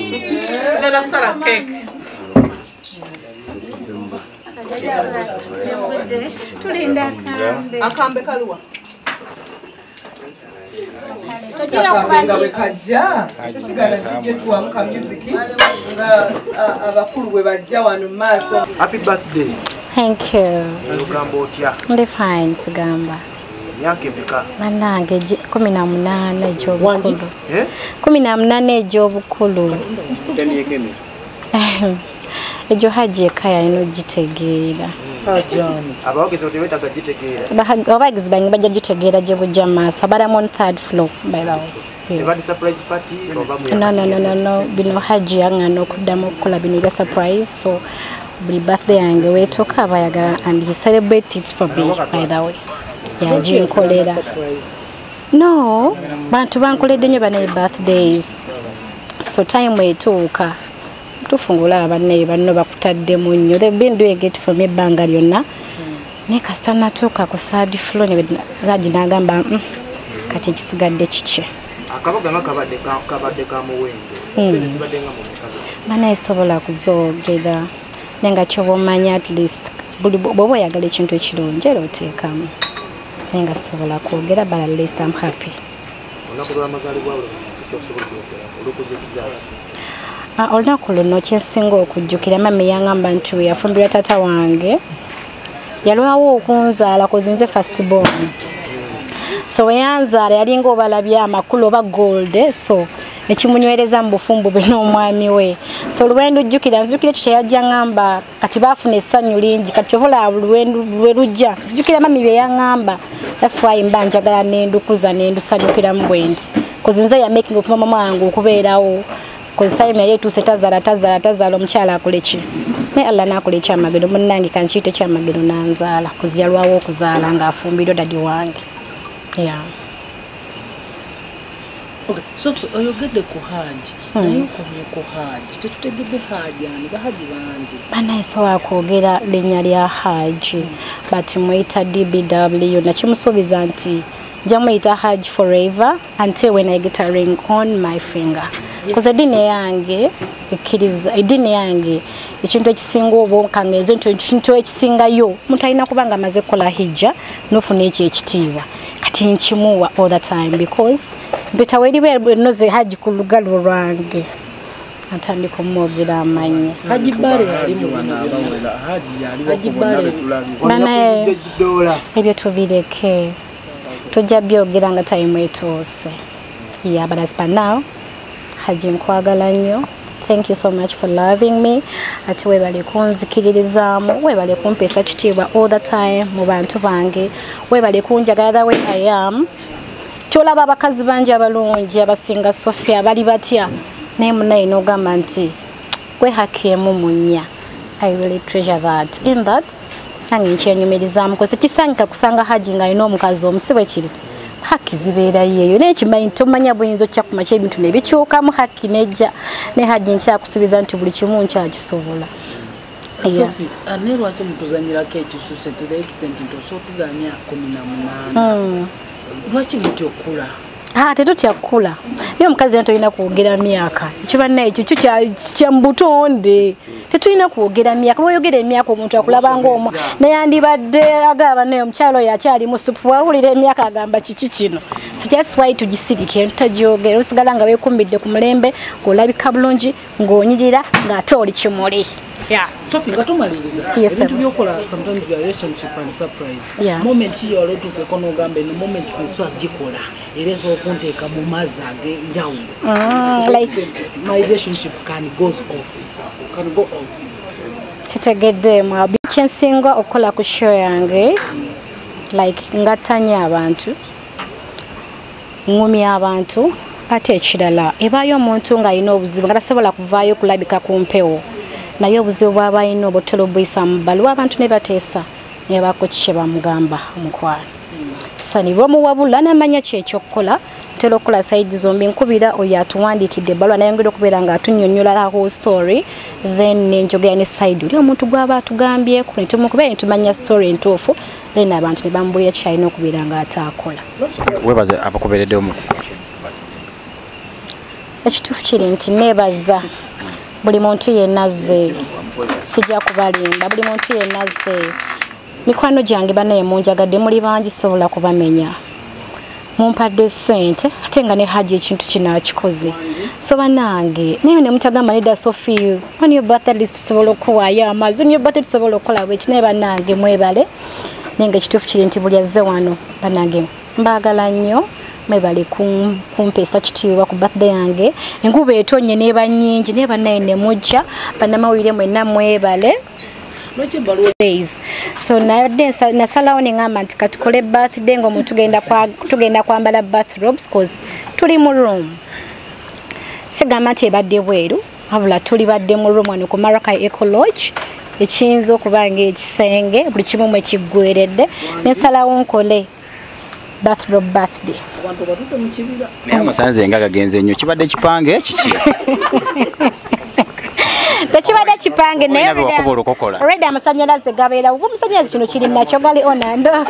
Tugenda kusala cake. Tulinda akambe. Akambe kaluwa. Akambe bwe kajja tekigana tujje tuwamuka music nga abakulu bwe bajja wano mu maaso. Happy birthday. Thank you. Ogamba otya? Ndi fine sigamba. Myaka emeka? Bannange 18 egy'obukulu. 18 egy'obukulu. Egyo Hajji eka yalina ogitegeera. Abawagizi tebeetaaga gitegeera. Abawagizi bange bajja gitegeera gye bujja mu maaso. But I'm on third floor, by the way. Yes. Surprise party? No. Bino Hajji yaŋŋaana okuddamu okukola bino ebya surprise. So buli birthday yange weetuuka abayagala and he celebrates it for me, by the way. Yaginkolera. No, bantu bankoledde nnyo banaye birthdays. So time etuuka. Tufungula abanne banno bakutaddemu nnyo. They've been doing it for me ebbanga lyonna. Naye kasita natuuka ku third floor ne Hajji n'agamba kati ekisigadde kiki. Akabaga nga kabadde ka muwendo. Sente zibadde nga mu mikago. Banaye sobola kuzoogera. Naye nga kyoba omanya at least buli bw'oba oyagala ekintu ekirungi era oteekamu. Naye nga sobola kwogera but at least I'm happy. Olunaku lw'amazaalibwa luno kyosobola okwogera olukujjukiza. Olunaku luno kyensinga okujjukira mami yaŋŋamba nti we yafumbirwa taata wange yalwawo okunzaala kozi nze first born. So we yanzaala yalinga obalabye amakulu oba gold so nekimunywereza mu bufumbo bwe n'omwami we. So olwendo jjukira nzijukira ekyo kye yajja ŋŋamba kati baafuna essanyu lingi kati kyovola lwe lujja nzijukira mami bye yaŋŋamba. That's why mba njagala nendukuza nendusanyukiramu bwe nti kozi nze ya making of mama wange okubeerawo. Cause time yali etuuse tazaala omukyala akole ki? Naye Allah n'akola ekyamagero munnange kankiyite ekyamagero n'anzaala kozi yalwawo okuzaala ng'afumbirwa dadi wange. Yeah. Okay, so oyogedde ku Hajji naye okomye ku Hajji tetutegedde Hajji ani bahaji bangi. Banaye sobola kwogera linnya lya Hajji but muyita DBW nakimusuubiza nti nja muyita Hajji forever until when I get a ring on my finger. Because eddiini yange ekkiriza eddiini yange ekintu ekisinga obwonkangezo nti ekintu ekisingayo omuntu alina kuba nga amaze kukola hijja n'ofuna ekyo ekitiibwa. Kati nkimuwa all the time because mpeta weriba enoze Hajji ku lugalo lwange atandika omwogera amannya. Hajji Bale ali mu bino byonna. Hajji Bale banaye ebyo tubireke tujja byogera nga time etuuse. Yeah, but as per now Hajji nkwagala nnyo. Thank you so much for loving me. Ate weebale kunzikiririzaamu, weebale kumpeesa kitiibwa all the time mu bantu bange, weebale kunjagala the way I am. Kyolaba abakazi bangi abalungi abasinga Sophia bali batya naye munnaye n'ogamba nti gwe haki emu mu nnya. I really treasure that. In that nange nkyenyumirizaamu kozi tekisangika kusanga Hajji ng'alina omukazi omu si bwe kiri. Haki zibeerayo eyo naye kimanyi tomanya buyinza okya ku makya ebintu ne bikyukamu haki nejja ne Hajji nkyakusuubiza nti buli kimu nkyakisobola. Sophie, ane lwaki mutuzanyirako ekisuse to the extent nti osobola otugamba 18? Lwaki mutya okukula? Tetutya kukula. Naye omukazi yena tolina kwogera myaka. Ekiba naye ekyo kya mu butonde. Tetulina kwogera myaka. Lw'oyogera emyaka omuntu akulaba ng'omwa. Naye yandibadde agamba naye omukyala oyo akyali musupu wawulira emyaka agamba kiki kino. So that's why tugisirike tutagyogera osigala nga weekumbidde ku mulembe ng'olabika bulungi ng'onyirira ng'ate oli kimuli. Yeah. Sophie, nga tumaliriza ebintu by'okola sometimes bya relationship and surprise. Moment yo olotuuseko n'ogamba eno moment nsobola gikola era esobola okunteeka mu mazzi ag'enjawulo. Like my relationship can go off. Can go off. Sitegedde kyensinga okukola ku show yange like ngattanya abantu ngumya abantu ate ekirala ebaayo omuntu ng'alina obuzibu nga tasobola kuvaayo kulabika ku mpewo naye obuzibu bw'aba alina obutera obuyisa mu bbaluwa abantu ne bateesa ne baako ki kye bamugamba omukwano. So ne bamuwabula n'amanya ki ekyokukola ntera okukola side zombi nkubira oyo atuwandiikidde ebbaluwa nayongera okubeera ng'atunnyonnyola whole story then nenjogera ne side oli omuntu gw'aba atugambyeko ne tumukubira ne tumanya story entuufu then abantu ne bamubuulira ky'alina okubeera ng'ataakola. Weebaze abakubeereddewo mu Ekituufu kiri nti neebaza buli muntu yenna azze, sijja kubalimba, buli muntu yenna azze. Mikwano gyange bannaye munjagadde, muli bangi sobola kubamenya. Mumpadde ssente ate nga ne Hajji ekintu kino akikoze. So bannange naye ne mutagamba nedda Sophie, on your birthday list tusobola okuwaayo amazzi, on your birthday tusobola okukola bweki, naye bannange mwebale. Naye nga ekituufu kiri nti buli azze wano bannange mbaagala nnyo, mwebale kumpeesa kitiibwa ku birthday yange. Enkuba etonye n'eba nnyingi naye bannaye ne mujja, bannamawulire mwenna mwebale. Days. So nasalawo ne ŋŋamba nti katukole birthday ng'omuntu tugenda kwambala bathrobes cause tuli mu room. Sigamba nti ebadde bweru, wabula tuli badde mu room wano ku Marakai Eco Lodge, ekiyinza okuba ng'ekisenge buli kimu mwe kiggweredde. Ne nsalawo nkole bathrobe birthday. Abantu batudde mu kibira. Naye amasanze nga gagenze nnyo, kibadde kipange kiki? Tekibadde kipange naye Olina bwe wakuba olukokola. already amasannyalaze gabeera, omusannyalaze kino kiri nakyo gali on and off.